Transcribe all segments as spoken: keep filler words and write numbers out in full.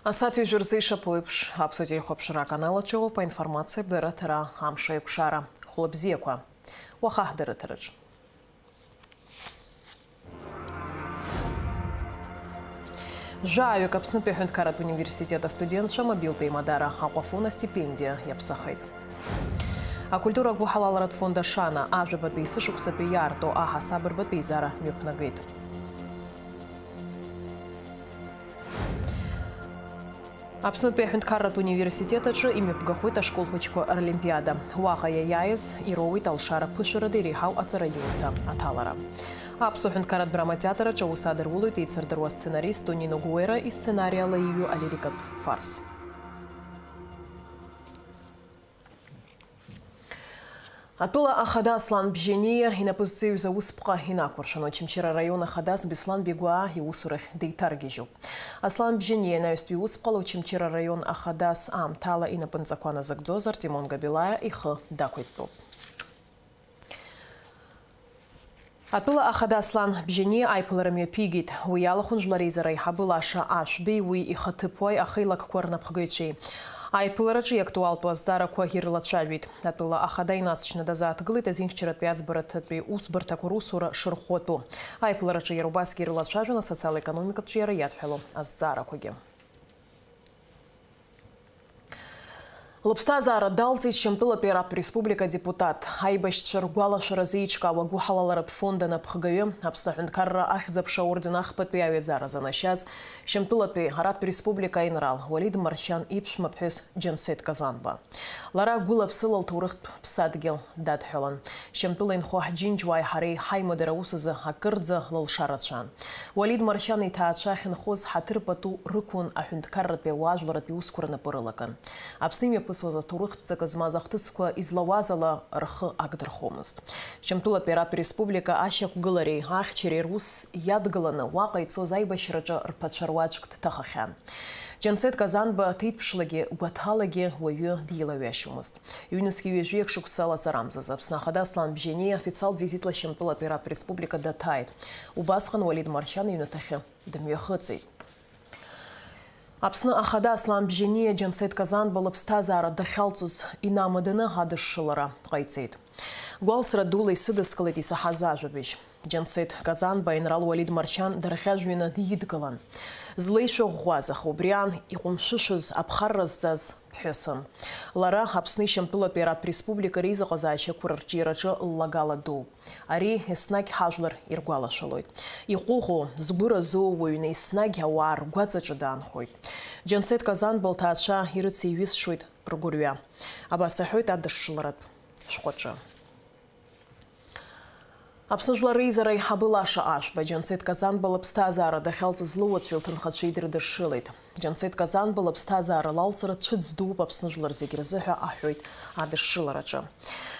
Асааҭ ҩажәа рзы ишаԥу еиԥш, Аԥсуа телехәаԥшра аканал аҿы иҟоуп аинформациатә дырраҭара Амш аиқәшара. Хәлыбзиақәа. Уаха ҳдырраҭараҿы. Жәаҩык Аԥснытәи аҳәынҭқарратә университет астудентцәа мобилтә еимадара Аҟәафон астипендиа иаԥсахеит. Акультура гәыҳалалратә фонд Ашана ажәабатәи есышықәсатәи иаарту аҳасаб рбатәеизара мҩаԥнагеит. Аԥснытәи аҳәынҭқарратә университет аҿы имҩаԥгахоит ашкол хәыҷқәа ролимпиада. Уаҟа иаиааиз ироуеит алшара ԥышәарада иреиҳау аҵараиурҭа аҭалара. Аԥсуа ҳәынҭқарратә драматеатр аҿы аус адырулоит еицырдыруа асценарист Тонино Гуера исценариала иҩу алирикатә фарс. Атәыла ахада Аслан Бжьаниа инапы зҵаҩыз аусԥҟа инақәыршәаны, Очамчыра араион ахадас Беслан Бигәаа иусурахь деиҭаргьежьуп. Аслан Бжьаниа анаҩстәи усԥҟала Очамчыра араион ахадас аамҭала инапынҵақәа назыгӡоз Артемон Габилаиа ихы дақәиҭтәуп. Атәыла ахада Аслан Бжьаниа аиԥылара мҩаԥигеит. Уи иалахәын Жәлар Реизара аиҳабы Лаша Ашәбеи уи ихаҭыԥуаҩ ахеилакқәа рнапхгаҩцәеи. Аиԥылараҿы иактуалтәу азҵаарақәа ирылацәажәеит. Атәыла ахада инасшьны дазааҭгылеит азинхьчаратәи аӡбарҭатәи усбарҭақәа русура шырӷәӷәатәу. Аиԥылараҿы иара убасгьы ирылацәажәон асоциал-економикатә ҿиара иадҳәалоу азҵаарақәагьы. Лыԥсҭазаара далҵит Шьамтәылатәи Араптә Республика адепутат, аибашьцәа ргәалашәара зеиҿкаауа агәыҳалалратә фонд анапхгаҩы, Аԥсны аҳәынҭқарра ахьӡ-аԥша аорден ахԥатәи аҩаӡара занашьаз, Шьамтәылатәи Араптә Республика аинрал Уалид Маршьан иԥшәма ԥҳәыс Џьансеҭ Казанба. Лара гәыла-ԥсыла лҭоурыхтә ԥсадгьыл дадҳәалан. Шьамтәыла инхо ҳџьынџьуааи ҳареи ҳаимадара аус азы акырӡа лылша рацәан. Уалид Маршьан иҭаацәа ахьынхоз ҳаҭыр пату рықәын аҳәынҭқарратәи ауаажәларратәи усқәа рнапы рылакын. Аԥсны имҩаԥысуаз аҭоурыхтә ҵакы змаз ахҭысқәа излауаз ала рхы агдырхомызт. Шьамтәылатәи Араптә Республика ашьақәгылареи ахьчареи рус иадгыланы уаҟа ицоз аибашьраҿы рԥацәа руаӡәк дҭахахьан. Џьансеҭ Казанба ҭеиҭԥшлагьы гәаҭалагьы уаҩы дилаҩашьомызт. Ҩнызқьи ҩажәи акы шықәса лаҵарамзаз Аԥсны ахада Аслан Бжьаниа официалтә визитла Шьамтәылатәи Араптә Республика даҭааит. Убасҟан Уалид Маршьан иҩнаҭахьы дымҩахыҵит. Аԥсны ахада Аслан Бжьаниа Џьансеҭ Казанба лыԥсҭазаара дахьалҵыз инамаданы адышшылара ҟаиҵеит. Гәалсра дула исыдыскылеит исаҳаз ажәабжь. Џьансеҭ Казанба аинрал Уалид Маршьан дархьажәҩаны дидгылан. Злеишәа ӷәӷәаз, аха убри аан иҟәымшәышәыз аԥхарра зҵаз ԥҳәысын. Лара Аԥсни Шьамтәылатәи Араптә Республика реизыҟазаашьақәа рырҿиараҿы ллагала дууп. Ари еснагь ҳажәлар иргәалашәалоит. Иҟәыӷоу, згәы разу уаҩны еснагь ауаа ргәаҵаҿы даанхоит. Џьансеҭ Казанба лҭаацәа ирыцеиҩысшоит ргәырҩа. Абас аҳәоит адышшыларатә шәҟәаҿы. Аԥсны Жәлар Реизара аиҳабы Лаша Ашәба Џьансеҭ Казанба лыԥсҭазаара дахьалҵыз лыуацәеи лҭынхацәеи дрыдышшылеит. Џьансеҭ Казанба лыԥсҭазаара лалҵра цәыӡ дууп Аԥсны жәлар зегь рзыҳәа аҳәоит адышшылараҿы.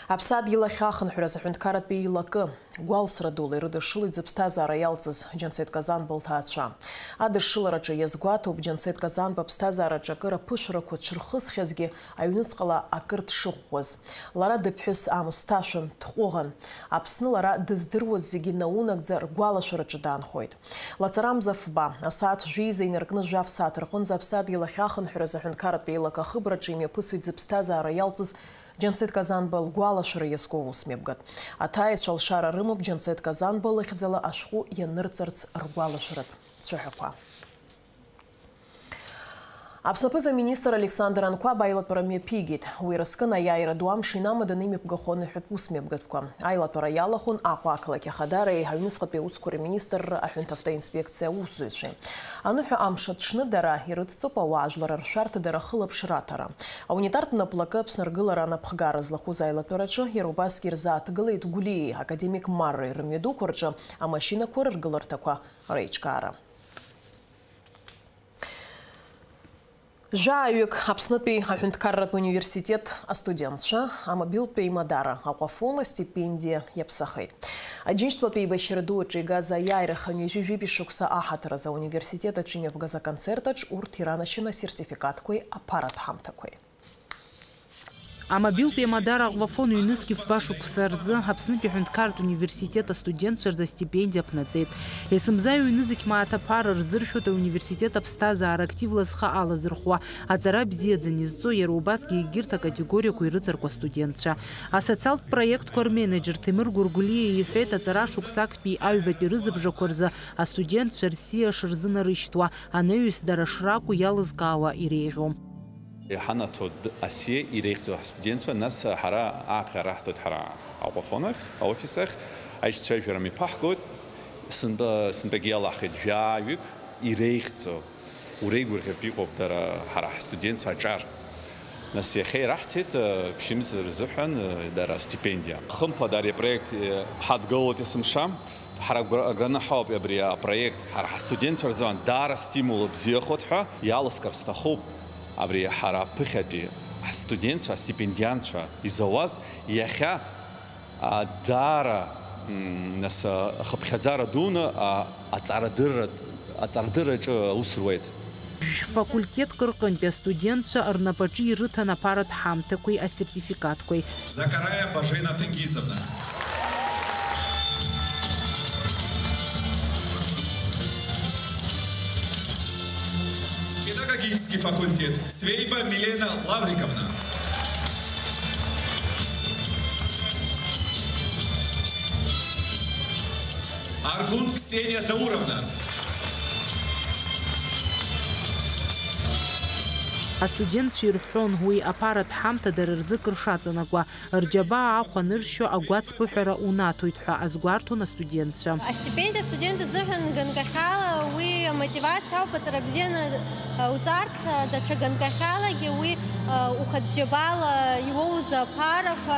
Аԥсадгьыл ахь ахынҳәра азы аҳәынҭқарратәи еилакы гәалсра дула ирыдышшылеит зыԥсҭазаара иалҵыз Џьансеҭ Казанба лҭаацәа. Адышшылараҿы иазгәаҭоуп Џьансеҭ Казанба аԥсҭазаараҿы акыр аԥышәарақәа дшырхысхьазгьы, аҩныҵҟала акыр дшыӷәӷәаз. Лара дыԥҳәыс аамысҭашәан, дҟәыӷан. Аԥсны лара дыздыруаз зегьы наунагӡа ргәалашәараҿы даанхоит. Лаҵарамза фба, асааҭ жәеиза инаркны жәаф сааҭ рҟынӡа аԥсадгьыл ахь ахынҳәра азы аҳәынҭқарратә еилак ахыбраҿы имҩаԥысуеит зыԥсҭазаара иалҵыз Џьансеҭ Казанба лгәалашәара иазку аусмҩаԥгатә. Аҭааҩцәа алшара рымоуп Џьансеҭ Казанба лыхьӡала ашәҟәы ианырҵарц ргәалашәаратә цәаҳәақәа. Аԥсны аԥыза-министр Александр Анқәаб аилатәара мҩаԥигеит. Уи рыскын аиааира ду амш инамаданы имҩаԥгахон ҳәатә усмҩаԥгатәқәа. Аилатәара иалахәын Аҟәа ақалақь ахадареи аҩныҵҟатәи аусқәа рминистрра аҳәынҭавтоинспекциа аусзуҩцәеи. Аныҳәа амш аҽны дара ирыдҵоуп ауаажәлар ршәарҭадара ахылаԥшра аҭара. Аунитартә наплакы Аԥсны аргылара анапхгара злахәыз аилатәараҿы иара убасгьы ирзааҭгылеит Гәлиеи академик Марреи рымҩадуқәа рҿы амашьынақәа рыргыларҭақәа реиҿкаара. Жәаҩык Аԥснытәи аҳәынҭқарратә университет астудентцәа амобилтә еимадара Аҟәафон астипендиа иаԥсахеит. Аџьынџьтәылатәи еибашьра ду аҿы игаз аиааира хынҩажәи жәибжь шықәса аҳаҭыр азы ауниверситет аҿы имҩаԥгаз аконцерт аҿ урҭ иранашьан асертификатқәеи аԥаратә ҳамҭақәеи. Амобилтәи амадара Аҟәафон ҩнызқь фба шықәса рзы Аԥснытәи аҳәынҭқарратә университет астудентцәа рзы астипендиа ԥнаҵеит. Есымза ҩнызқь мааҭ аԥара рзыршәоит ауниверситет аԥсҭазаара активла зхы алазырхәуа, аҵара бзиаӡаны изҵо, иара убасгьы егьырҭ акатегориақәа ирыҵаркуа астудентцәа. Асоциалтә проектқәа рменеџер Ҭемыр Гәыргәлиа иҳәеит, аҵара шықәсактәи аҩбатәи рызыбжақәа рзы астудентцәа рсиа шырзынарышьҭуа, анаҩс дара шракәу иалызкаауа иреиӷьу. Иҳанаҭо д-, асиа иреиӷьӡоу ҳастудентцәа, нас ҳара ааԥхьара ҳҭоит ҳара Аҟәафон ахь, аофис ахь, аишьцәажәара мҩаԥаҳгоит, сынтәа-, сынтәагьы иалаҳхит жәаҩык иреиӷьӡоу, уреигәырӷьартә иҟоуп дара ҳара ҳастудентцәа аҿар. Нас иахьа ираҳҭеит, э, ԥшьымз рзыҳәан, э, дара астипендиа. Хымԥада ари апроект, э, ҳадгылоит есымша. Ҳара агәра-, аграны ҳауп абри апроект, ҳара ҳастудентцәа рзыҳәан даара стимул бзиахоит ҳәа иалыскаар сҭахуп. Абри ҳара ԥыхьатәи ҳастудентцәа, астипендиантцәа изауаз иахьа, а, даара, м, нас, а, хыԥхьаӡара дуны, а, аҵарадырра, аҵарадырраҿы аус руеит. Факультетк рҟынтәи астудентцәа рнапаҿы ирыҭан аԥаратә ҳамҭақәеи асертификатқәеи. Закараиа Бажена Тенгизовна. Педагогический факультет, Цвейба Милена Лавриковна. Аргун Ксения Дауровна. Астудентцәа ирҳәон уи аԥаратә ҳамҭа дара рзы кыр шаҵанакуа, рџьабаа ахә аныршьо агәацԥыҳәара унаҭоит ҳәа азгәарҭон астудентцәа. Астипендиа астудент изыҳәан ганкахьала уи амотивациа ауп, аҵара бзианы, а, уҵарц, а, даҽа ганкахьалагьы уи, а, ухатә џьабаала иуоуз аԥарақәа,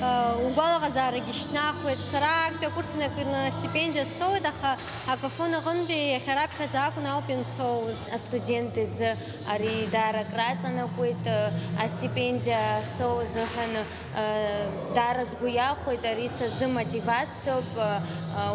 а, угәалаҟазаарагьы шьҭнахуеит. Сара актәи акурс инаркны астипендиа соуеит, аха Аҟәафон аҟынтәи иахьа раԥхьаӡа акәын ауп иансоуз. Астудент изы ари даара акраҵанакуеит, астипендиа ахьсоуз азыҳәан, даара сгәы иахәеит, ари са сзы мотивациоуп,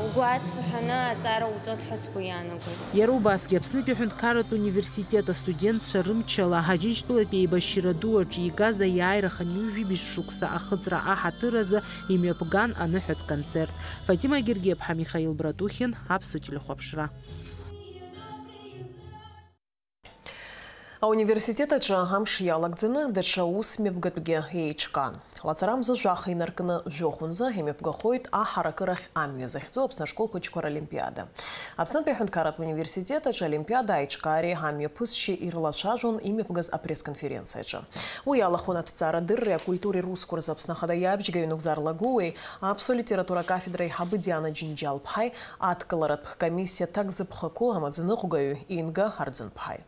угәы ацԥыҳәаны аҵара уҵот ҳәа сгәы иаанагоит. Иара убасгьы Аԥснытәи аҳәынҭқарратә университет астудентцәа рымчала Аџьынџьтәылатәи еибашьра ду аҿы игаз аиааира хынҩажәи жәибжь шықәса ахыҵра аҳаҭыр азы имҩаԥган аныҳәатә концерт. Фатима Гергиаԥҳа, Михаил Братухин, Аԥсуа телехәаԥшра. Ауниверситет аҿы амш иалагӡаны даҽа ус мҩаԥгатәгьы еиҿкаан. Лаҵарамза жәаха инаркны жәохәынӡа имҩаԥгахоит аҳаракырахь амҩа захьӡу Аԥсны ашкол хәыҷқәа ролимпиада. Аԥснытәи аҳәынҭқарратә университет аҿы олимпиада аиҿкаареи амҩаԥысшьеи ирлацәажәон имҩаԥгаз апресс-конференциаҿы. Уи иалахәын аҭҵаарадырреи акультуреи русқәа рзы Аԥсны Ахада иабжьгаҩ Нугзар Лагәыуеи аԥсуа литература акафедра аиҳабы Диана Џьынџьал-ԥҳаи адкыларатә комиссиа аҭакзыԥхықәоу амаӡаныҟәгаҩ Инга Ҳарӡынԥҳаи.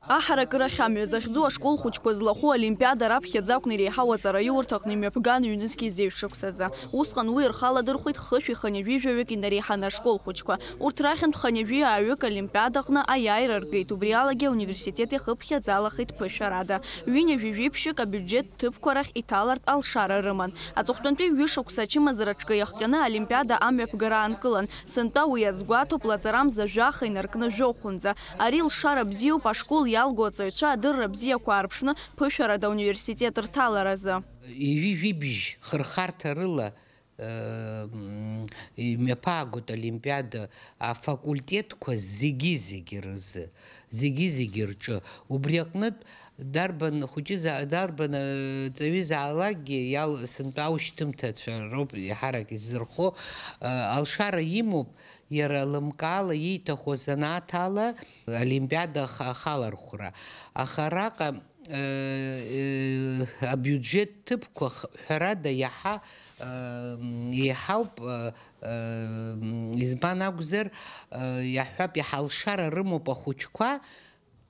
Аҳаракырахь амҩа захьӡу ашкол хәыҷқәа злахәу олимпиада раԥхьаӡа акәны иреиҳау аҵараиурҭаҟны имҩаԥган ҩнызқь зеижә шықәсазы. Усҟан уи рхала дырхәеит хышәи хынҩажәи жәаҩык инареиҳаны ашкол хәыҷқәа. Урҭ рахьынтә хынҩажәи ааҩык олимпиадаҟны аиааира ргеит, убри алагьы ауниверситет иахыԥхьаӡалахеит ԥышәарада. Ҩынҩажәи жәиԥшьык абиуџьет ҭыԥқәа рахь иҭалартә алшара рыман. Аҵыхәтәантәи ҩышықәса ачымазара аҿкы иахҟьаны олимпиада амҩаԥгара аанкылан. Сынтәа уи азгәаҭоуп лаҵарамза жәаха инаркны жәохәынӡа. Ари лшара бзиоуп ашкол иалгоу аҵаҩцәа адырра бзиақәа аарԥшны ԥышәарада ауниверситет рҭаларазы. Ҩажәи жәибжь хырхарҭа рыла, э, м, имҩаԥаагоит олимпиада афакультетқәа зегьы-зегьы рзы, зегьы-зегьы рҿы. Убри аҟнытә дарбан хәыҷыза-, дарбан, э, ҵаҩызаалакгьы иал-, сынтәа аушьҭымҭацәа роуп еиҳарак иззырхо, э, алшара имоуп иара лымкаала ииҭаху азанааҭала олимпиада ах-, ахалархәра. Аха араҟа, э, э, абиуџьет ҭыԥқәа х-, ҳәарада иаҳа, э, м, еиҳауп, э, э, м, избан акәзар, э, иаҳҳәап, иаҳа алшара рымоуп ахәыҷқәа,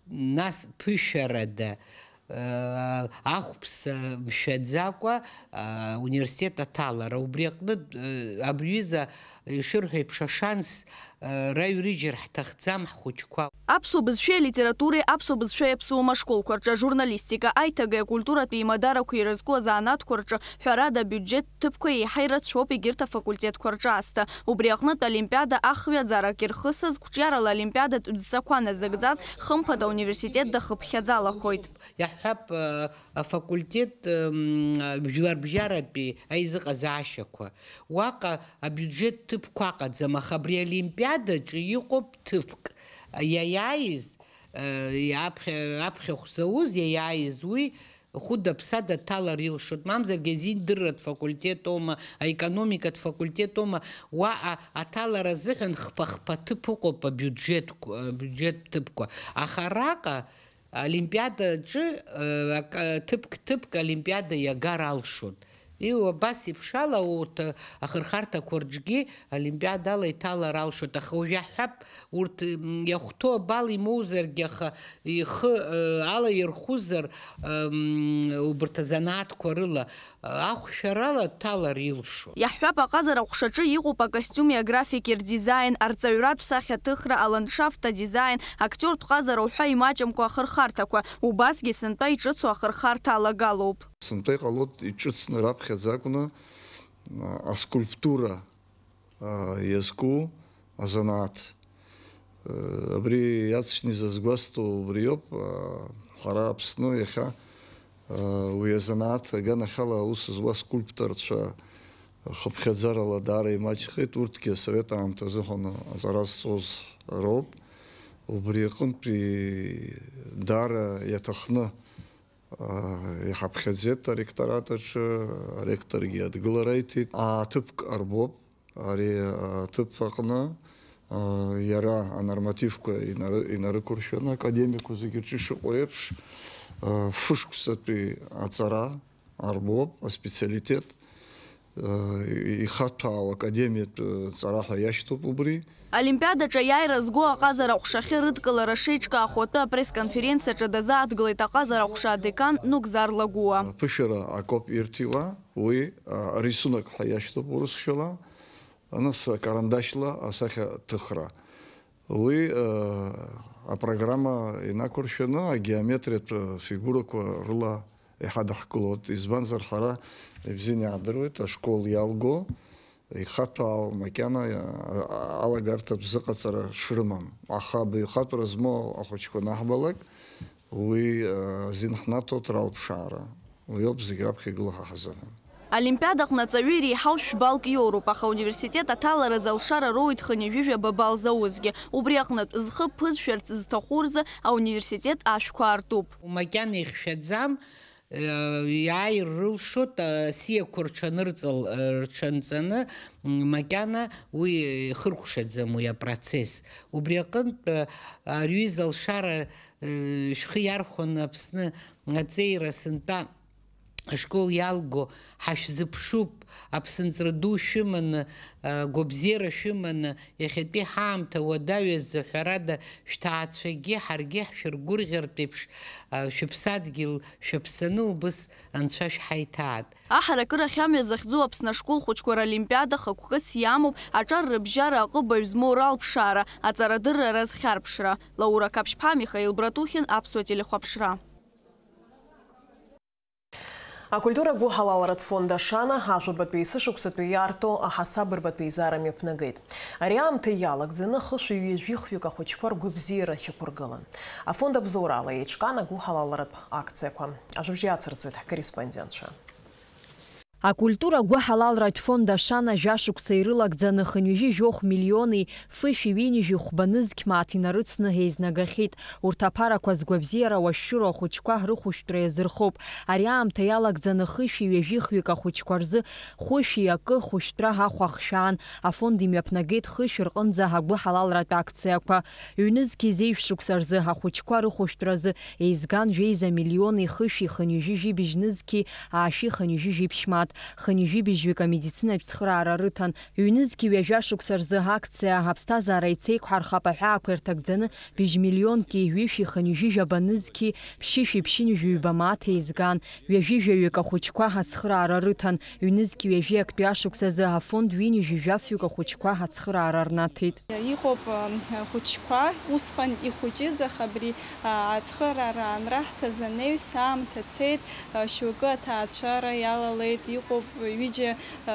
нас ԥышәарада, э, ахәԥса мшәаӡакәа, э, университет аҭалара. Убри аҟнытә, э, абри аҩыза ишырҳәо еиԥш ашанс, э, раҩрыжьыр ҳҭахӡам ҳхәыҷқәа. Аԥсуа бызшәеи алитературеи, аԥсуа бызшәеи аԥсуома школқәа рҿы, ажурналистика, аиҭагеи акультуратәи имадара ақәирызку азанааҭқәа рҿы ҳәарада абиуџьет ҭыԥқәа еиҳа ирацәоуп егьырҭ афакультетқәа рҿы аасҭа. Убри аҟнытә олимпиада ахҩаӡарак ирхысыз, қәҿиарала олимпиадатә дҵақәа назыгӡаз, хымԥада ауниверситет дахыԥхьаӡалахоит. Иаҳ-, Ҳәап, афакультет, м, жәларбжьаратәи аизыҟазаашьақәа. Уаҟа абиуџьет ҭыԥқәа ыҟаӡам, аха абри олимпиадаҿы иҟоуп ҭыԥк. Иаиааиз, э, аԥхьа, аԥхьахә зауз иаиааиз уи хәыда-ԥсада дҭалар илшоит, мамзаргьы азиндырратә факультетоума, аекономикатә факультетоума, уаҟа аҭалара азыҳәан хԥа-хԥа ҭыԥ ыҟоуп абиуџьетқәа, абиуџьет ҭыԥқәа. Аха араҟа Олимпиадаҿы, э, акы, ҭыԥк-ҭыԥк олимпиада иагар алшоит. Иу, абас еиԥш ала урҭ, э, ахырхарҭақәа рҿгьы олимпиадала иҭалар алшоит. Аха уажә иаҳҳәап, урҭ, м, иахәҭоу абал имоузаргьы, аха ихы, э, алаирхәызар, м, убарҭ азанааҭқәа рыла, ахәшәарала дҭалар илшо. Иаҳҳәап, аҟазара аҟәшаҿы иҟоуп акостиуми аграфики рдизаин, арҵаҩратә сахьаҭыхра, аландшафт адизаин, актиортә ҟазара уҳәа имаҷымкәа ахырхарҭақәа, убасгьы сынтәа иҿыцу ахырхарҭа алагалоуп. Сынтәа иҟалоит иҿыцны раԥхьаӡа акәны, а, аскульптура а, иазку азанааҭ. Э, абри иаҵшьны изазгәасҭо убриоуп, а, ҳара Аԥсны иахьа, а, уи азанааҭ аганахьала аус зуа скульпторцәа хыԥхьаӡарала даара имаҷхеит, урҭгьы асовет аамҭазы ҳәаны аҵара зҵоз роуп. Убри аҟынтәи даара иаҭахны Иҳаԥхьаӡеит аректорат аҿы, аректоргьы адгылара иҭеит. Ааҭыԥк арбоуп ари аҭыԥ аҟны, иара анормативқәа инары-, инарықәыршәаны, академиақәа зегьы рҿы ишыҟоу еиԥш, фышықәсатәи аҵара арбоуп, аспециалитет. Ихаҭәаау академиатә ҵара ҳәа иашьҭоуп убри. Олимпиадаҿы аиааира зго аҟазара аҟәшахьы рыдкылара шеиҿкаахо атәы апресс-конференциаҿы дазааҭгылеит аҟазара аҟәша адекан Нугзар Лагәуа. Аԥышәара акоуп ирҭиуа, уи, а, рисунок ҳәа иашьҭоуп урысшәала, нас акарандашьла асахьаҭыхра. Уи, э, апрограмма инақәыршәаны агеометриатә фигурақәа рыла иҳадаҳкылоит. Избанзар, ҳара ибзианы иаҳдыруеит, ашкол иалго, ихаҭәаау макьана, э, алагарҭатә зыҟаҵара шрымам. Аха абаҩхатәра змоу ахәыҷқәа анаҳбалак, уи, э, азин ҳнаҭоит ралԥшаара. Уи ауп зегь раԥхьа игылоу ҳа ҳзыҳәан. Олимпиадаҟны аҵаҩы иреиҳау шә-балк иоуроуп, аха ауниверситет аҭаларазы алшара роуеит хынҩажәижәаба бал заузгьы. Убри аҟнытә, зхы ԥызшәарц зҭаху рзы ауниверситет ашәқәа аартуп. Макьана ихьшәаӡам, э, иааир рылшоит, э, асиақәа рҽанырҵал-, э, рҽанҵаны, м, макьана уи ихыркәшаӡам уи апроцесс. Убри аҟынтә, э, ари ҩыза алшара, э, шәхы иархәаны Аԥсны аҵеира сынтәа ашкол иалго, ҳашәзыԥшуп, аԥсынҵры ду шәыманы, агәабзиара шәыманы, иахьатәи ҳаамҭа уадаҩызза, ҳәарада, шәҭаацәагьы ҳаргьы ҳшәыргәырӷьартә еиԥш, шәыԥсадгьыл шәаԥсаны убыс Анцәа шәҳаиҭааит. Аҳаракырахь амҩа захьӡу Аԥсны ашкол хәыҷқәа ролимпиада хықәкыс иамоуп аҿар рыбжьара аҟыбаҩ змоу ралԥшаара, аҵарадырра разхьарԥшра. Лаура Қаԥшьԥҳа, Михаил Братухин, Аԥсуа телехәаԥшра. Акультура гәыҳалалратә фонд Ашана ажәабатәи есышықәсатәи иарҭо аҳасабырбатәи еизара мҩаԥнагеит. Ари аамҭа иалагӡаны хышәи ҩажәи хҩык ахәыҷқәа ргәабзиара шьақәыргылан. Афонд абзоурала еиҿкаан агәыҳалалратә акциақәа. Ажәабжь иацырҵоит ҳкорреспондентцәа. Акультура гәыҳалалратә фонд Ашана жәашықәса ирылагӡаны хынҩажәи жәохә миллиони фышәи ҩынҩажәи хәба нызқь мааҭ инарыцны еизнагахьеит. Урҭ аԥарақәа згәабзиара уашәшәыроу ахәыҷқәа рыхәышәтәра иазырхоуп. Ари аамҭа иалагӡаны хышәи ҩажәи хҩык ахәыҷқәа рзы хәышәи акы хәышәтәра ахә ахшәаан, афонд имҩаԥнагеит хышә рҟынӡа агәыҳалалратә акциақәа. Ҩнызқьи зеижә шықәса рзы ахәыҷқәа рыхәышәтәразы еизган жәеиза миллиони хышәи хынҩажәи жәибжь нызқьи аашәи хынҩажәи жәибжь мааҭ, хынҩажәи быжьҩык амедицинатә цхыраара рыҭан. Ҩнызқьи ҩажәа шықәса рзы акциа аԥсҭазаара еицеиқәҳархап аҳәаақәа ирҭагӡаны, быжь миллионки ҩышәи хынҩажәи жәаба нызқьи ԥшьышәи ԥшьынҩажәи ҩба мааҭ еизган. Ҩажәи жәаҩык ахәыҷқәа ацхыраара рыҭан. Ҩнызқьи ҩажәи актәи ашықәсазы афонд ҩынҩажәи жәафҩык ахәыҷқәа ацхыраара рнаҭеит. Иҟоуп, ы, хәыҷқәа, усҟан ихәыҷыз, аха абри, ы, ацхыраара анраҳҭаз анаҩс аамҭа цеит, ы, шьоукы аҭаацәара иалалеит. Иҟоуп ҩыџьа, а,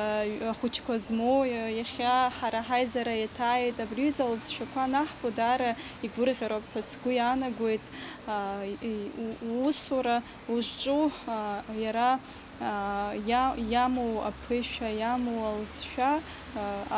ахәыҷқәа змоу, иахьа ҳара ҳаизара иаҭааит, абри аҩыза алҵшәақәа анаҳбо даара игәырӷьароуп ҳәа сгәы иаанагоит. А, и-, у-, уусура узҿу, а, иара, а, иа-, иамоу аԥышәа, иамоу алҵшәа, а,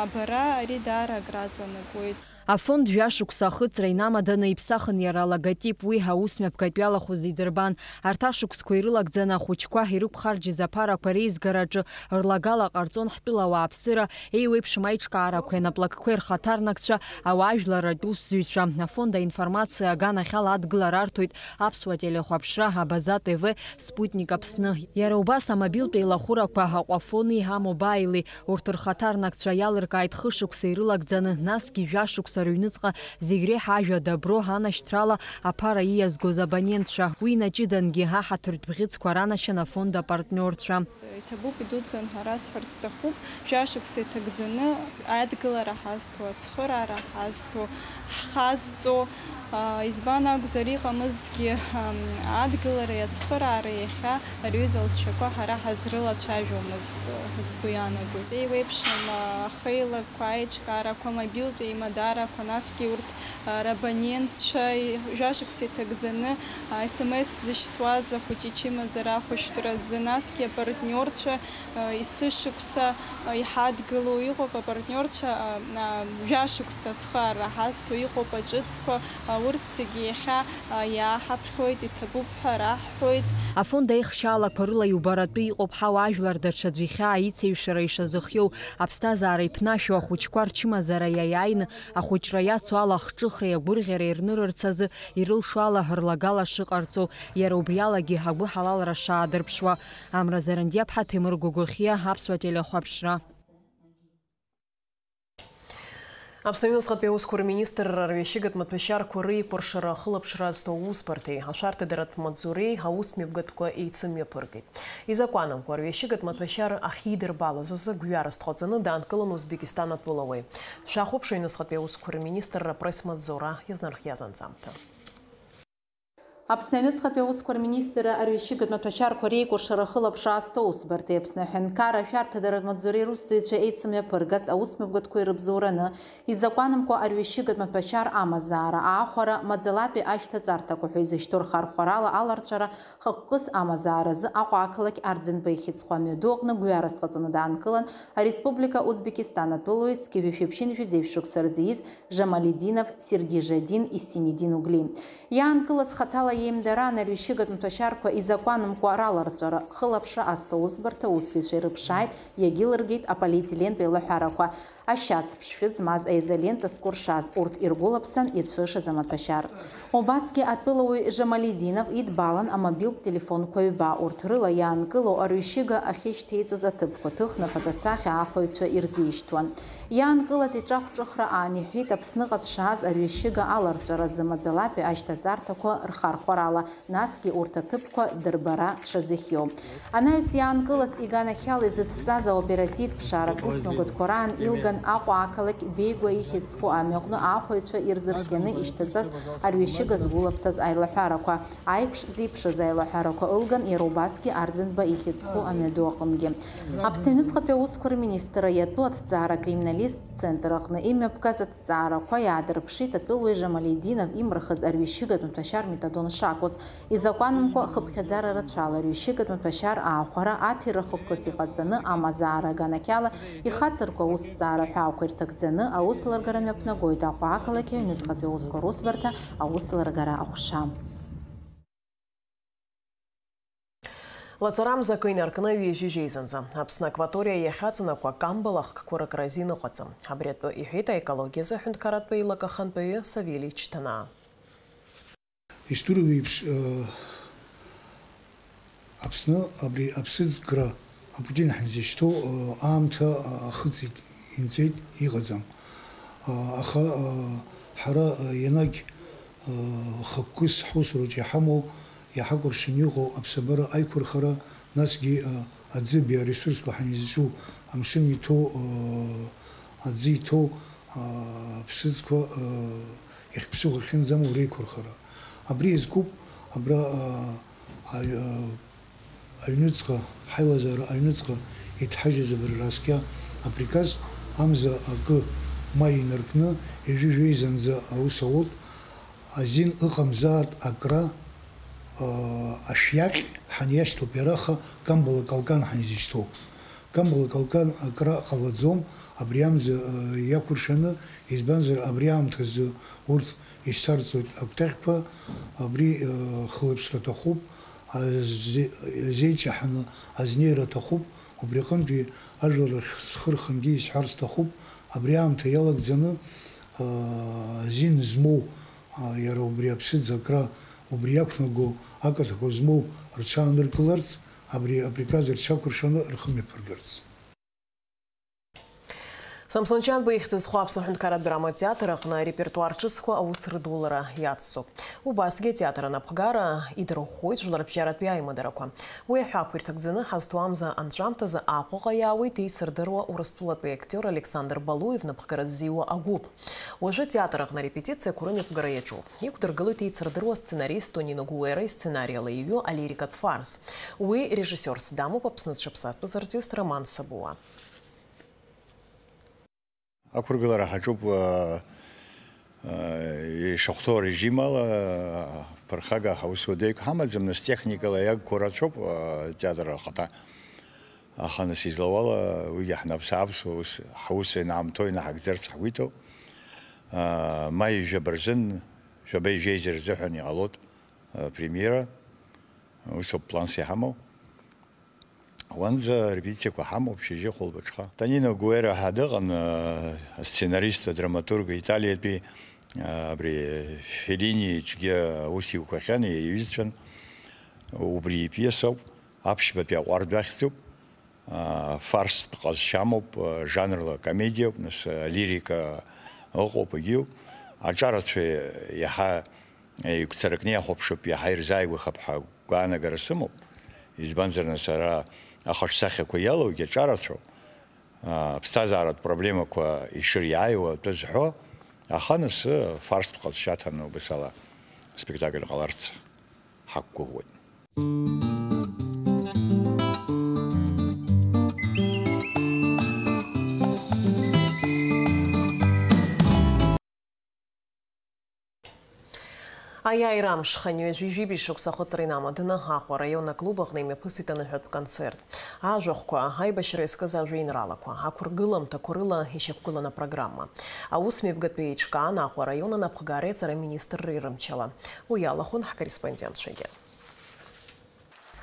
абара ари даара акраҵанакуеит. Афонд жәашықәса ахыҵра инамаданы иԥсахын иара алоготип, уи аусмҩаԥгатә иалахәыз идырбан. Арҭ ашықәсқәа ирылагӡаны ахәыҷқәа ирықәхарџьыз аԥарақәа реизгараҿы рлагала ҟарҵон ҳтәыла ауааԥсыра, еиуеиԥшым аиҿкаарақәеи анаплакқәеи рхаҭарнакцәа, ауаажәларратә усзуҩцәа. Афонд аинформациа аганахьала адгылара арҭоит Аԥсуа телехәаԥшра, Абаза Т В, Спутник Аԥсны. Иара убас амобилтә еилахәырақәа Аҟәафони амобаили, урҭ рхаҭарнакцәа иалыркааит хышықәса ирылагӡаны, насгьы жәашықәса рыҩныҵҟа зегь реиҳа ажәа дабро анашьҭрала аԥара ииазгоз абонентцәа. Уи наҷыдангьы аҳаҭыртә бӷьыцқәа ранашьан афонд апартниорцәа. Иҭабуп, идуӡӡан ҳәа расҳәарц сҭахуп, жәашықәса иҭагӡаны адгылара ҳазҭо, ацхыраара ҳазҭо, ҳхазҵо, а, избан акәзар, иҟамызҭгьы, ам, адгылареи ацхыраареи иахьа ари аҩыза алҵшәақәа ҳара ҳазрылацәажәомызт, ҳәа сгәы иаанагоит. Еиуеиԥшым, а, ахеилакқәа, аиҿкаарақәа, мобилтә еимадарақәа, насгьы урҭ, а, рабонентцәа, и-, жәашықәса иҭагӡаны, а, С М С зышьҭуаз ахәыҷы ичымазара ахәышәтәразы, насгьы апартниорцәа, а, есышықәса, а, иҳадгылоу иҟоуп, апартниорцәа, а, а, жәашықәса ацхыраара ҳазҭо иҟоуп, аҿыцқәа, а, урҭ зегьы иахьа, а, иааҳаԥхьоит, иҭабуп ҳәа раҳҳәоит. Афонд аихшьаалақәа рыла иубаратәы иҟоуп ҳауаажәлар даҽаӡә ихьаа ицеиҩшара ишазыхиоу, аԥсҭазаара иԥнашәо ахәыҷқәа рчымазара иаиааины ахәыҷра иацу ала ахҿыхреи агәырӷьареи рнырырц азы ирылшо ала рлагала шыҟарҵо, иара убриалагьы агәыҳалалра шаадырԥшуа. Амра Зарандиаԥҳа, Ҭемыр Гогохиа, Аԥсуа телехәаԥшра. Аԥсны аҩныҵҟатәи аусқәа рминистрра арҩашьыгатә маҭәашьарқәа реикәыршара ахылаԥшра азҭо аусбарҭеи ашәарҭадаратә маҵзуреи аусмҩаԥгатәқәа еицымҩаԥыргеит. Изакәанамкәа арҩашьыгатә маҭәашьар ахьидырбалаз азы гәҩарас дҟаҵаны даанкылан Узбекистан атәылауаҩ. Шәахәаԥш аҩныҵҟатәи аусқәа рминистрра апресс-маҵзура иазнархиаз анҵамҭа. Аԥсны аҩныҵҟатәи аусқәа рминистрра арҩашьыгатә маҭәашьарқәа реикәыршара ахылаԥшра азҭо аусбарҭеи Аԥсны аҳәынҭқарра ашәарҭадаратә маҵзуреи русзуҩцәа еицымҩаԥыргаз аусмҩаԥгатәқәа ирыбзоураны, изакәанамкәа арҩашьыгатә маҭәашьар амазаара, аахәара, маӡалатәи ашьҭаҵарҭақәа ҳәа изышьҭоу рхархәарала аларҵәара хықәкыс амазааразы Аҟәа ақалақь Арӡынба ихьыӡхо амҩаду аҟны гәҩарас ҟаҵаны даанкылан ареспублика Узбекистан атәылауаҩ зқьи жәшәи ԥшьынҩажәи зеижә шықәса рзы ииз Жамалидинов Сергижадин Исимидин Угли. Иаанкылаз хаҭала иеимдараан арҩашьыгатә маҭәашьарқәа изакәанамкәа раларҵәара хылаԥшра азҭо аусбарҭа аусзуҩцәа ирыԥшааит, иагьылыргеит аполиетилентә еилаҳәарақәа, ашьац ԥшшәы змаз аизолента зкәыршаз, урҭ иргәылаԥсан иацәышыз амаҭәашьар. Убасгьы атәылауаҩ Жамалидинов идбалан амобилтә телефонқәа ҩба, урҭ рыла иаанкылоу арҩашьыга ахьышьҭеиҵоз аҭыԥқәа ҭыхны афотосахьа аахәаҩцәа ирзишьҭуан. Иаанкылаз иҿахәҿыхра аан иҳәеит Аԥсныҟа дшааз арҩашьыга аларҵәаразы маӡалатәи ашьҭаҵарҭақәа рхархәарала, насгьы урҭ аҭыԥқәа дырбара дшазыхиоу. Анаҩс иаанкылаз иганахьала изыцҵаз аоперативтә ԥшааратә усмҩаԥгатәқәа раан илган Аҟәа ақалақь Беигәа ихьӡ зху амҩаҟны аахәаҩцәа ирзырхианы ишьҭаҵаз арҩашьыга згәылаԥсаз аилаҳәарақәа, аиԥш зеиԥшыз аилаҳәарақәа ылган иара убасгьы Арӡынба ихьӡ зху амҩаду аҟынгьы. Аԥсны аҩныҵҟатәи аусқәа рминистрра иатәу аҭҵаара акриминалисттә центр аҟны имҩаԥгаз аҭҵаарақәа иаадырԥшит атәылауаҩ Жамалидинов имырхыз арҩашьыгатә маҭәашьар метадон шакәыз. Изакәанамкәа хыԥхьаӡара рацәала арҩашьыгатә маҭәашьар аахәара аҭира хықәкыс иҟаҵаны амазаара аганахьала ихацырку аусҭҵаара ҳәаақәа ирҭагӡаны аусеилыргара мҩаԥнагоит Аҟәа ақалақь аҩныҵҟатәи аусқәа русбарҭа аусеилыргара аҟәша. Лаҵарамза акы инаркны ҩажәи жәеизанӡа Аԥсны акваториа иахьаҵанакуа камбала хкқәа рыкраз иныҟәаӡам. Абри атәы иҳәеит аекологиазы аҳәынҭқарратә еилак ахантәаҩы Савели Чҭанаа. Историк еиԥш, э, Аԥсны абри аԥсыӡкра апутин ҳанзышьҭоу, э, аамҭа, э, ахыҵит, инҵеит, иҟаӡам. Э, аха, э, ҳара, э, ианагь, э, хықәкыс ҳусураҿы иҳамоу, иҳакәыршаны иҟоу аԥсабара аиқәырхара, насгьы, э, аӡыбаҩ аресурсқәа ҳанизҿу, амшын иҭоу, э, аӡы иҭоу, э, аԥсыӡқәа, э, иахьԥсыхәа ахьынӡамоу реиқәырхара. Абри иазкуп абра, а, а, а, аҩныҵҟа, ҳаилазаара аҩныҵҟа Иҭҳажьыз абри раскьа априказ амза акы ма инаркны, ҩажәи жәеизанӡа аус ауп, азин ыҟамзаат акра, аа, ашәиаҟь ҳаниашьҭоуп иара, аха камбала калкан ҳанизышьҭоу. Камбала калкан акра ҟалаӡом, абри амза, аа, иақәыршәаны, избанзар, абри аамҭазы урҭ ишьҭарҵоит акәтаӷьқәа, абри, аа, хылаԥшра аҭахуп, азе-, зеиҷаҳаны азнеира аҭахуп, убри аҟынтәи ажәлар рахь схы рхынгьы исҳәар сҭахуп, абри аамҭа иалагӡаны, аа, азин змоу, аа, иара убри аԥсыӡ акра, убри иақәнаго акаҭақәа змоу рҽааныркыларц, абри априказ рҽақәыршәаны рхы мҩаԥыргарц. Самсон Чанба ихьӡ зху Аԥсуа ҳәынҭқарратә драматеатр аҟны арепертуар ҿыцқәа аус рыдулара иацҵоуп. Убасгьы атеатр анапхгара идырӷәӷәоит жәларбжьаратәи аимадарақәа. Уи аҳәаақәа ирҭагӡаны ҳазҭо амза анҵәамҭазы Аҟәаҟа иаауеит еицырдыруа Урыстәылатәи актиор Александр Балуев напхгара ззиуа агәыԥ. Уажәы атеатр аҟны арепетициақәа рымҩаԥгара иаҿуп. Иқәдыргылоит еицырдыруа асценарист Тонина Гуера исценари ала иҩу алирикатә фарс. Уи режиссиорс дамоуп Аԥсны зҽаԥсазтәыз артист Роман Сабуа. Ақәыргылара ҳаҿуп, аа, ишахәҭоу арежим ала, ԥырхага ҳаус уадаҩык ҳамаӡам, нас техникала иагқәоу рацәоуп, аа, атеатр ахаҭа. Аха нас излауала, уигьы ҳнаԥс-ааԥсуа ус, ҳаус ианаамҭоу инаҳагӡарц ҳгәы иҭоуп. Аа, маи жәаба рзын, жәаба ижәеиза рзыҳәан иҟалоит, аа, премиера. Усоуп планс иҳамоу. Уанӡа арепетициақәа ҳамоуп, шьыжьы хәылбыҽха. Тонина Гуера ҳәа дыҟан, асценарист, адраматург, Италиатәи, абри Феллини иҿгьы аус иуқәахьан, иҩызцәан. Убри ипиесоуп, аԥшьбатәи аҟәардә ахьӡуп. Фарстә ҟазшьа амоуп, жанрла комедиоуп, нас алирика ыҟоуп, егьиуп. Аҿарацәа иаҳа игәцаракны иахәаԥшып, иаҳа ирзааигәахап ҳәа гәаанагара сымоуп, избанзар, нас, ара ахаҿсахьақәа иалоугьы аҿарацәоуп, аа, аԥсҭазааратә проблемақәа ишыриааиуа атәы зҳәо, аха, нас, фарстә ҟазшьа аҭаны убас ала аспектакль ҟаларц ҳақәгәыӷуеит. Аиааира амш, хынҩажәи жәибжь шықәса ахыҵра инамаданы Аҟәа араион аклуб аҟны имҩаԥысит аныҳәатә концерт. Ажәахәқәа, аибашьра иазкыз ажәеинраалақәа, ақәыргыламҭақәа рыла ишьақәгылан апрограмма. Аусмҩаԥгатәи еиҿкаан Аҟәа араион анапхгареи аҵареи аминистрреи рымчала. Уи иалахәын ҳкорреспондентцәагьы.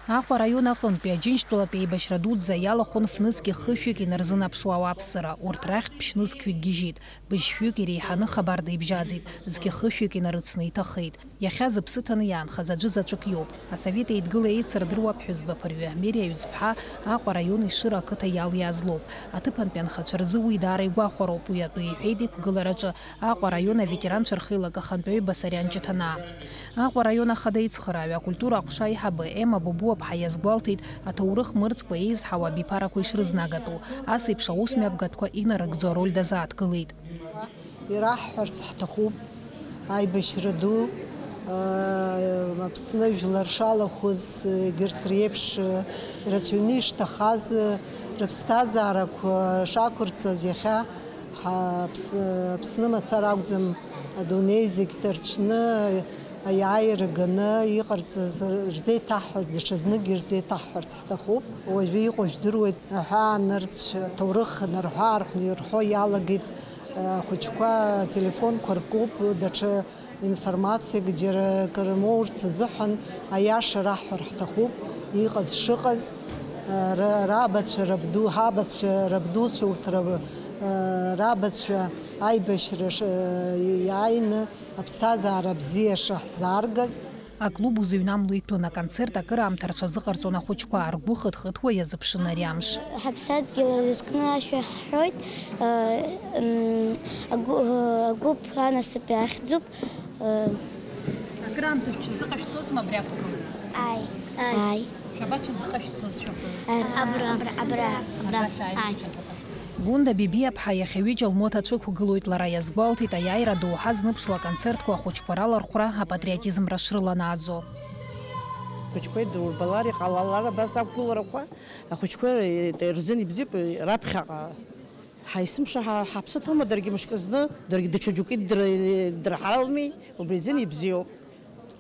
Аҟәа араион аҟынтәи Аџьынџьтәылатәи еибашьра дуӡӡа иалахәын фнызқьи хышәҩык инарзынаԥшуа ауааԥсыра. Урҭ рахьтә ԥшьнызқьҩык гьежьит, быжьшәҩык иреиҳаны хабар деибжьаӡит, зқьы хышәҩык инарыцны иҭахеит. Иахьа зыԥсы ҭаны иаанхаз аӡәы заҵәык иоуп. Асовет Еидгыла еицырдыруа аԥҳәызба ԥырҩы Мери Аҩӡԥҳа Аҟәа араион Ешыра ақыҭа иалиааз лоуп. Аҭыԥантәи анхацәа рзы уи даара игәахәароуп, уи атәы иҳәеит иқәгылараҿы Аҟәа араион аветеранцәа рхеилак ахантәаҩы Басариан Ҷыҭанаа. Аҟәа араион ахада ицхырааҩы, акультура аҟәша аиҳабы Ема Бобуаԥҳа иазгәалҭеит, аҭоурых мырӡкәа еизҳауа абиԥарақәа ишрызнагатәу. Ас еиԥш аусмҩаԥгатәқәа инарыгӡо ароль дазааҭгылеит. Ираҳҳәарц ҳҭахуп, аибашьра ду, Аԥсны жәлар шалахәыз, егьырҭ реиԥш ирацәаҩны ишҭахаз, рыԥсҭазаарақәа шақәырҵаз иахьа Ҳа-, Аԥс-, Аԥсны мацара акәӡам, адунеи зегь ҭарчны, аиааира ганы иҟарҵаз рзеиҭаҳҳәарц, даҽазныкгьы рзеиҭаҳҳәарц ҳҭахуп. Уажәы иҟоу жәдыруеит, аҳәаанырцә, аҭоурых нарҳәы-аарҳәны ирҳәо иалагеит, ахәыҷқәа ателефонқәа ркуп, даҽа информациак џьара акыр моурц азыҳәан аиаша раҳҳәар ҳҭахуп, иҟаз шыҟаз, ра-, рабацәа, рабду, ҳабацәа, рабдуцәа, урҭ ра-, рабацәа аибашьра ш-, иааины аԥсҭазаара бзиа шаҳзааргаз. Аклуб узыҩнамло иҭәын, аконцерт акыраамҭа рҽазыҟарҵон ахәыҷқәа, ргәы хыҭ-хыҭуа иазыԥшын ари амш. Ҳаԥсадгьыл азы зкны ашәа ҳҳәоит, агәыԥ анасыԥ иахьӡуп. Акыраамҭа шәҽазыҟашәҵозма абри ақәԥара? Ааи. Ааи. Шәабацәазыҟашәҵоз шәаҳәоит? Абра, абра, абра, абра. Абра шәааит, ааи, шәҽазыҟашәҵоит. Гәында Бибиаԥҳа иахьа ҩыџьа лмоҭацәа ықәгылоит, лара иазгәалҭеит аиааира адоуҳа зныԥшуа аконцертқәа ахәыҷқәа ралархәра апатриотизмра шрыланааӡо. Ахәыҷқәа идурбалар, иҟалалар абас ақәгыларақәа, ахәыҷқәа рзын ибзиоуп раԥхьаҟа. Ҳаисымша ҳа-, ҳаԥсы ҭоума даргьы мышкы зны, даргьы даҽа џьоукы иддыр-, иддырҳалми, убри азын ибзиоуп.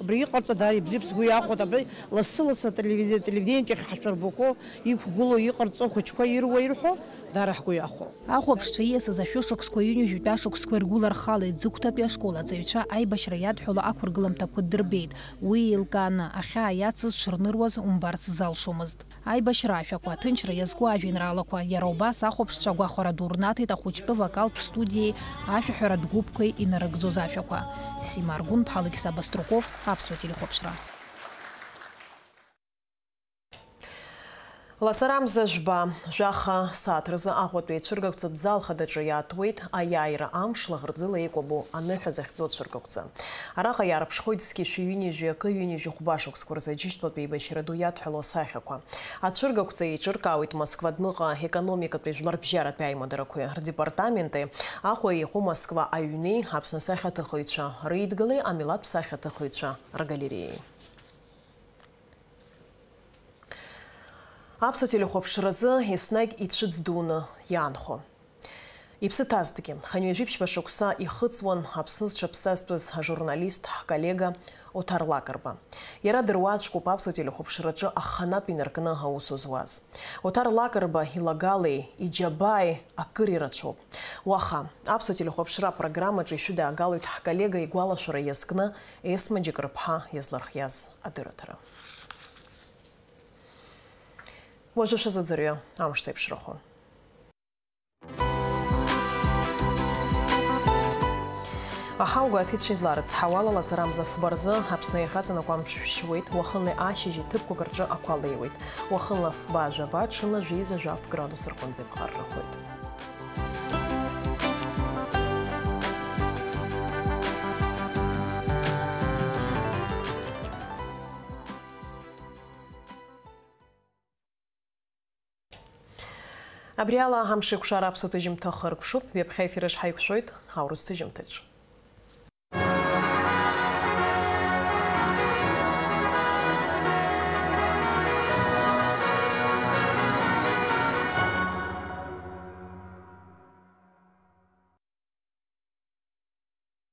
Убри иҟарҵо даара ибзиоуп, сгәы иахәоит, абри лассы-лассы ателевиз-, ателевидениеҿ иахьҳашәырбақәо, иқәгылоу, иҟарҵо, ахәыҷқәа ируа, ирҳәо, даара ҳгәы иахәо. Ахәаԥшцәа ииасыз ашәышықәсқәа, ҩынҩажәатәи ашықәсқәа иргәылархалеит, Ӡыгәҭатәи ашкол аҵаҩцәа аибашьра иадҳәало ақәыргыламҭақәа дырбеит. Уи еилкааны, ахьаа иацыз дшырныруаз умбарц залшомызт. Аибашьра ашәақәа, аҭынчра иазку ажәеинраалақәа, иара убас ахәаԥшцәа агәахәара ду рнаҭеит ахәыҷтәы вокалтә студиеи ашәаҳәаратә гәыԥқәеи инарыгӡоз ашәақәа. Сима Аргәынԥҳа, Алықьса Баструков, Аԥсуа телехәаԥшра. Лаҵарамза жәба, жәаха сааҭ рзы Аҟәатәи ацәыргақәҵатә зал хадаҿы иаатуеит аиааира амш лаӷырӡыла еикәабо аныҳәа захьӡу ацәыргақәҵа. Араҟа иаарԥшхоит зқьи шәи ҩынҩажәи акы ҩынҩажәи хәба шықәсқәа рзы аџьынџьтәылатә еибашьра ду иадҳәалоу асахьақәа. Ацәыргақәҵа еиҿыркаауеит Москвадныҟа аекономикатәи жәларбжьаратәи аимадарақәеи рдепартаменти, Аҟәа иҟоу Москва аҩни Аԥсны асахьаҭыхыҩцәа рыдгылеи амилаҭтә сахьаҭыхыҩцәа ргалереиеи. Аԥсуа телехәаԥшразы еснагь ицәыӡ дуны иаанхо. Иԥсы ҭазҭгьы, хынҩажәи ԥшьба шықәса ихыҵуан Аԥсны зҽаԥсазтәыз ажурналист ҳколлега Оҭар Лакрба. Иара дыруаӡәкуп Аԥсуа телехәаԥшраҿы аханатә инаркны аус зуаз. Оҭар Лакрба илагалеи, иџьабааи акыр ирацәоуп. Уаха, Аԥсуа телехәаԥшра апрограммаҿы ишәыдаагалоит ҳколлега игәалашәара иазкны Есма Џьыкырԥҳа иазлархиаз адырраҭара. Уажәы шәазыӡырҩы амш зеиԥшрахо. Аҳауа аҭыҩцәа изларыцҳауала, лаҵарамза фба рзы Аԥсны иахьаҵанакуа амш шәшьуеит, уахынлеи ашьыжьи ҭыԥқәак рҿы ақәа леиуеит. Уахынла фба жәаба, ҽынла жәеиза жәаф градус рҟынӡа иԥхаррахоит. Абри ала амш еиқәшара аԥсуа ҭыжьымҭа хыркәшоуп, ҩаԥхьа ефирыш ҳаиқәшәоит аурыс ҭыжьымҭаҿ.